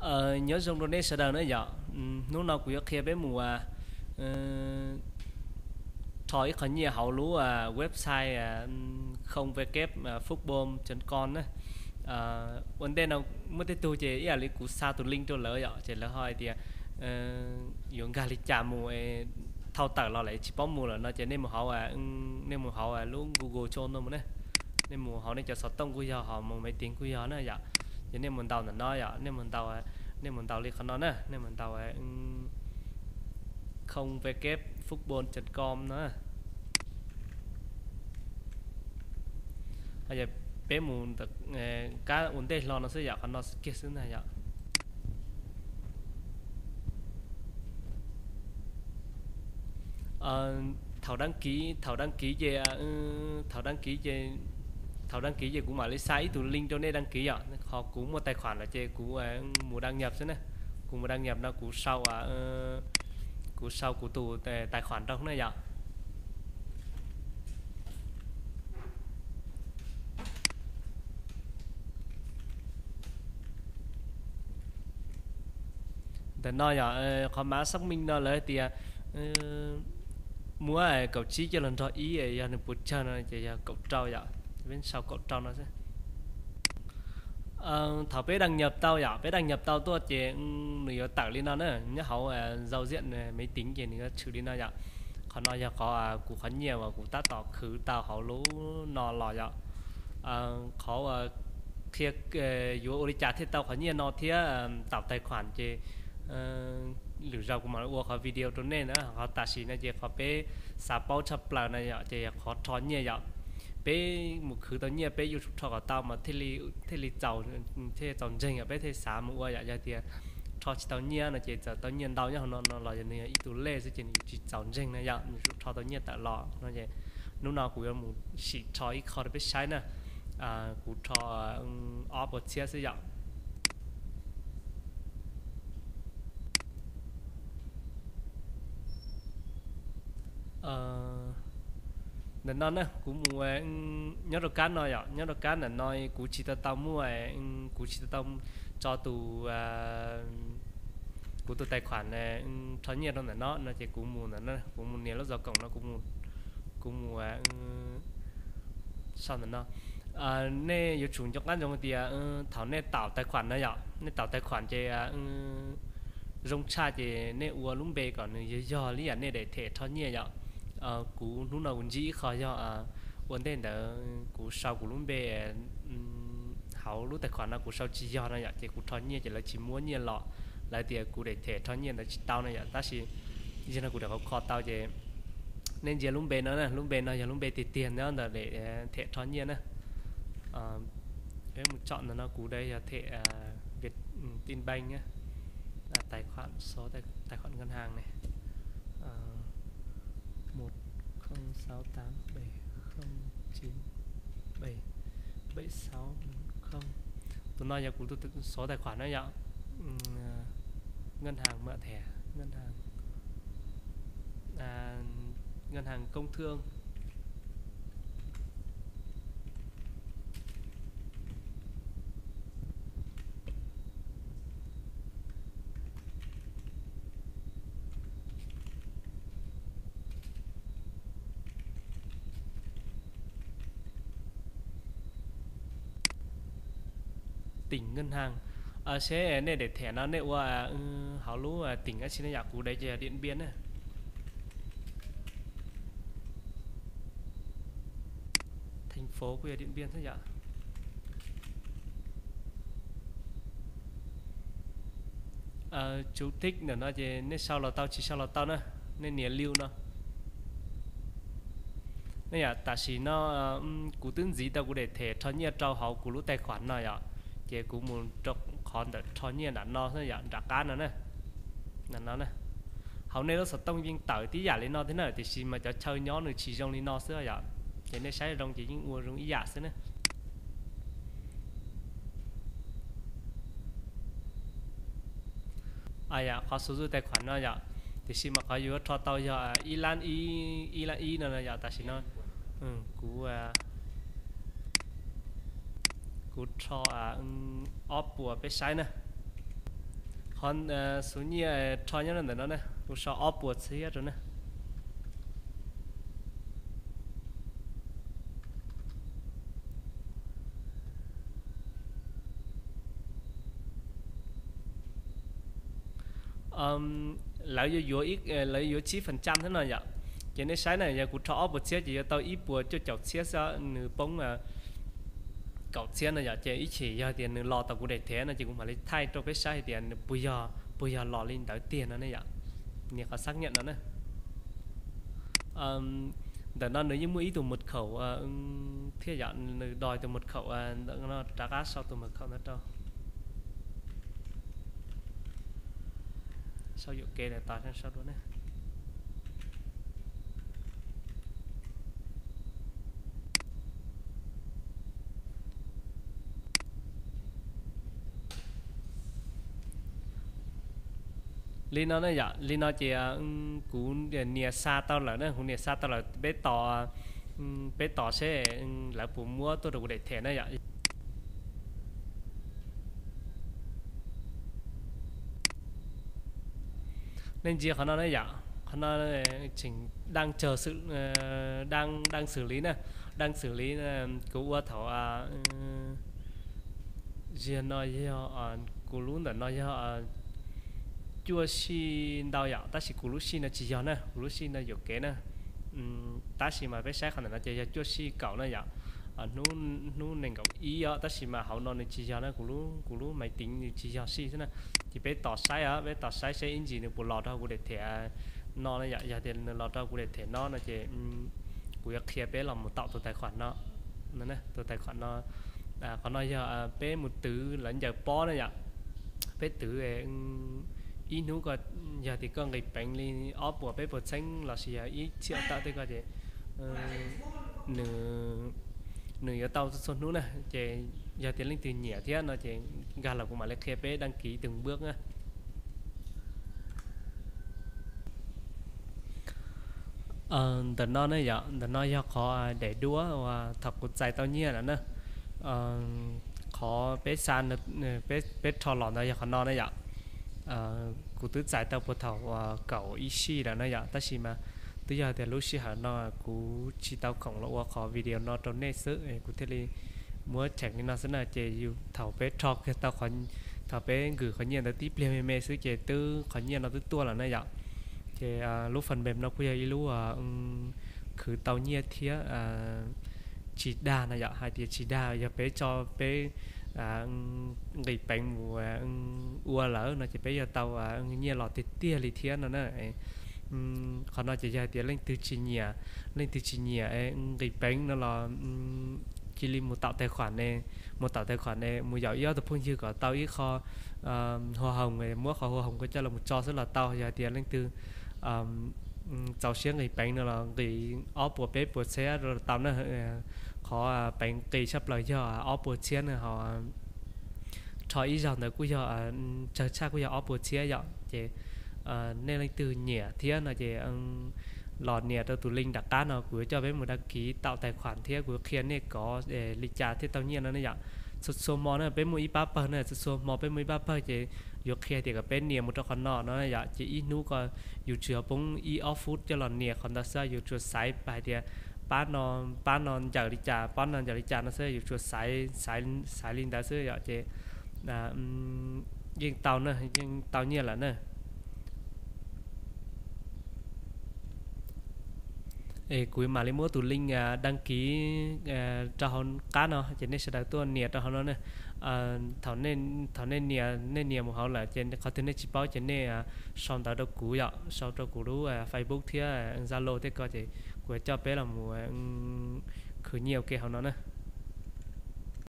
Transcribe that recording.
Nyob zoo rau nej sawv daws na yom. Hnub no kuv yuav qhia peb mus rho ib qho nyiaj hauv lub website không w w w football chấm com na. Ua ntej no muaj tej tug ces ib yam li kuv xa tus link rau lawv yom, ces lawv ho hais tias yuav nkag li cas mus thauj tawm los lawm tsis paub mus lawm no ces nej mus hauv, nej mus hauv lub Google Chrome no mus ne. Nej mus hauv nej cov xov tooj kuj yog, hauv mus máy tính kuj yog na yom. Ces nej mus ntaus ntawm no yom, nej mus ntaus, nej mus ntaus li qhov no na, nej mus ntaus không w w w football chấm com no. Yog peb mus kab ua ntej hlo no xwb yom, qhov no xwb kiag xwb ntag yom. Thaum đăng ký, thaum đăng ký ces, thaum đăng ký ces, thaum đăng ký ces kuv mam li xa ib tug link rau nej đăng ký yom. Qhov kuv muaj tài khoản lawm ces kuv mus đăng nhập xwb na. Kuv mus đăng nhập no kuv sau, kuv sau kuv tus tài khoản rau na yom. Ntawm no yog qhov mã xác minh no lawv tias muab kaum tsib coj los nrog ib, yog nws puas tsawg no ces yog kaum rau yom, peb sau kaum rau no xwb. Thaum peb đăng nhập tau yom, peb đăng nhập tau tuaj ces nws yuav tawm li no na, nyob hauv giao diện máy tính ces nws yuav tshwm li no yom. Qhov no yog qhov kuv qhov nyiaj uas kuv tab tom khwv tau hauv lub no los yom. Qhov qhia yuav ua li cas thiaj tau qhov nyiaj no thiab tạo tài khoản ces lwm zaus kuv mam ua qhov video rau nej na. Qhov tam sim no ces qhov peb xav paub tshaj plaws no yom, ces yog qhov rho nyiaj yom. Peb mus khwv tau nyiaj peb yuav tsum rho kom tau mas thiaj li txaus, thiaj txaus ntseeg yom, peb thiaj xav mus ua yom. Yog tias rho tsis tau nyiaj no ces txawm tau nyiaj ntau nyob hauv no no los yog nws yog ib tug lej xwb ces nws yuav tsis txaus ntseeg na yom, nws yuav tsum rho tau nyiaj tawm los no ces hnub no kuv yuav mus sim rho ib qho rau peb saib na. Kuv rho ob puas txhiab xwb yom. Ntawm no na kuv mus nyob rau kab no yom, nyob rau kab ntawm no kuv tsis tau tau muaj, kuv tsis tau tau tso tus, kuv tus tài khoản rho nyiaj rau ntawm no no ces kuv mus ntawm no, kuv mus nias lub zov koom no, kuv mus sau ntawm no. Nej yuav tsum nco qab ntsoov tias thaum nej tạo tài khoản no yom, nej tạo tài khoản ces zoo tshaj ces nej ua lub npe kom nws yog yog li yam nej daim them rho nyiaj yom. Kuv hnub no kuv ntsib ib qho yog ua ntej ntawd kuv sau kuv lub npe hauv lub tài khoản no kuv sau tsis yog no yom, ces kuv rho nyiaj ces lawv tsis muab nyiaj los, lawv tias kuv daim them rho nyiaj ntawd tsis tau no yom. Tab sis yog no kuv daim qhov kho tau ces nej ntsia lub npe no, lub npe no yog lub npe tiag tiag nyob ntawm daim them rho nyiaj na. Peb mus chọn ntawm no, kuv daim yog them Vietinbank, tài khoản số, tài khoản ngân hàng này, một không sáu tám bảy không chín bảy bảy sáu một không. Tus no yog kuv tus số tài khoản na yom. Ngân hàng mượn thẻ, ngân hàng, à, ngân hàng công thương. Tỉnh ngân hàng. Seb nej daim them no nej ua hauv lub tỉnh dab tsi na yom, kuv daim ces yog Điện Biên na. Thành phố kuj yog Điện Biên xwb yom. Chủ tịch ntawm no ces nej sau los tau tsis sau los tau na, nej nias liu no. Nej yom, tam sim no kuv twb ntxiv tau kuv daim them rho nyiaj rau hauv kuv lub tài khoản no yom, ces kuv mus rau qhov ntawm rho nyiaj nram no xwb yom, nram qab no na. Nram no na, hauv nej lub xov tooj yeej tawm tib yam li no thiab na, tiam sis mas cov chaw nyob nws tsis zoo li no xwb yom, ces nej saib zoo ces yeej ua zoo ib yam xwb na. Yom, qhov số dư tài khoản no yom, tiam sis mas qhov yuav rho tau yog ib lab ib, ib lab ib no no yom, tam sim no kuv, kuv rho ob puas peb saib na. Qhov xus nyiaj rho nyob ntawm no ne, kuv sau ob puas txhiab rau ne. Lawv yuav yuav, lawv yuav tsib phần trăm thiab no yom. Ces nej saib na, yog kuv rho ob puas txhiab ces yuav tau ib puas cuaj caum txhiab xwb, nws poob kaum txhiab no yom. Ces ib chim yog tias nws los tau kuv daim thev no ces kuv mam li thaij rau peb saib hais tias nws puas yog, puas yog los li ntawd tiag no ne yom. Nias qhov xác nhận no na. Ntawm no nws yeej muaj ib tug mật khẩu thiab yom, nws đòi tus mật khẩu, ntawm no rov qab sau tus mật khẩu ntawd rau. Sau yuam kev tos sau dua ne. Li no ne yom, li no ces kuv nias xa tau lawm ne, kuv nias xa tau lawm, peb tos, peb tos seb lawv puas muab tuaj rau kuv daim thev ne yom. Nej ntsia qhov no ne yom, qhov no tseem đang chờ sự, đang, đang xử lý na, đang xử lý, kuv ua thaum, ziag no yog, kuv lub ntawm no yog cuaj sij ntau yom, tab sis kuv lub sij no tsis yog na, kuv lub sij no yuam kev na. Tab sis mas peb saib qhov ntawm no ces yog cuaj sij kaum na yom, hnub nees nkaum ib os, tab sis mas hauv no nws tsis yog na, kuv lub, kuv lub máy tính nws tsis yog sij xwb na. Ces peb tos saib os, peb tos saib seb ib ntsis nws puas los rau kuv daim thev no na yom. Yog tias nws los rau kuv daim thev no no ces kuv yuav qhia peb los mus taum tus tài khoản no, tus tài khoản no. Qhov no yog peb mus twv lawv ncaws pob na yom. Peb twv ib hnub ko, yog tias koj nqis peev li ob puas peb puas txheeb lossis yog ib txhiab tawm tej ko ces nws, nws yuav tau txhua txhua hnub na. Ces yog tias leej twg nyiam thiab no ces nkag los kuv mam li qhia peb đăng ký từng bước na. Ntawm no ne yom, ntawm no yog qhov daim duab uas thaum kuv txais tau nyiaj lawm na. Qhov peb xa, peb rho los ntawd yog qhov no ne yom. Kuv twb txais tau puag thaum kaum ib sij lawm na yom, tab sis mas twb yog tias lub sij hawm no kuv tsis tau khoom los ua qhov video no rau nej xwb, kuv thiaj li muab cheem li no xwb na. Ces yus thaum peb rho kiag tau, thaum peb nkwm qhov nyiaj ntawd tib pliag me me xwb ces twb qhov nyiaj no twb tuaj lawm na yom. Ces lub phần mềm no kuj yog ib lub khwv tau nyiaj thiab tsis dag na yom. Hais tias tsis dag yog peb tso peb nqis peev mus ua lawm no ces peb yuav tau nyiaj los tiag tiag li thiab no na. Qhov no ces yog hais tias leej twg tsis nyiam, leej twg tsis nyiam nqis peev no los cia li mus taum tài khoản ne, mus taum tài khoản ne, mus yaum ib ob tug phooj ywg kom tau ib qho hoa hồng, muab qhov hoa hồng ko coj los mus tso xwb los tau. Yog hais tias leej twg txaus siab nqis peev no los nqis ob puas peb puas txhiab los tau na. Qhov peev nqis tshaj plaws yog ob puas txhiab na, ho rho ib zaug ntawd kuj yog tsawg tshaj kuj yog ob puas txhiab yom. Ces nej leej twg nyiam thiab no ces los nias rau tus link nram qab no, kuv yuav coj peb mus đăng ký taum tài khoản thiab kuv qhia nej kov li cas thiaj tau nyiaj no ne yom. Txhua txhua hmo na peb muaj ib pab pawg na, txhua txhua hmo peb muaj ib pab pawg ces yuav qhia tias kom peb nias mus rau qhov no no yom. Ces ib hnub ko yus tsuas poob ib ob phút coj los nias qhov ntawd xwb, yus tsuas xaiv hais tias pab no, pab no ncaws li cas, pab no ncaws li cas no xwb, yus tsuas xaiv, xaiv li ntawd xwb yom. Ces yeej tau na, yeej tau nyiaj lawm na. Es kuv mam li muab tus link đăng ký rau hauv qab no ces nej sawv daws tuaj nias rau hauv no na. Thaum nej nias, nej nias mus hauv lawm ces qhov twg nej tsis paub ces nej sau ntawv rau kuv yom, sau rau kuv lub Facebook thiab Zalo tej ko ces kuv coj peb los mus khwv nyiaj ua ke hauv no na.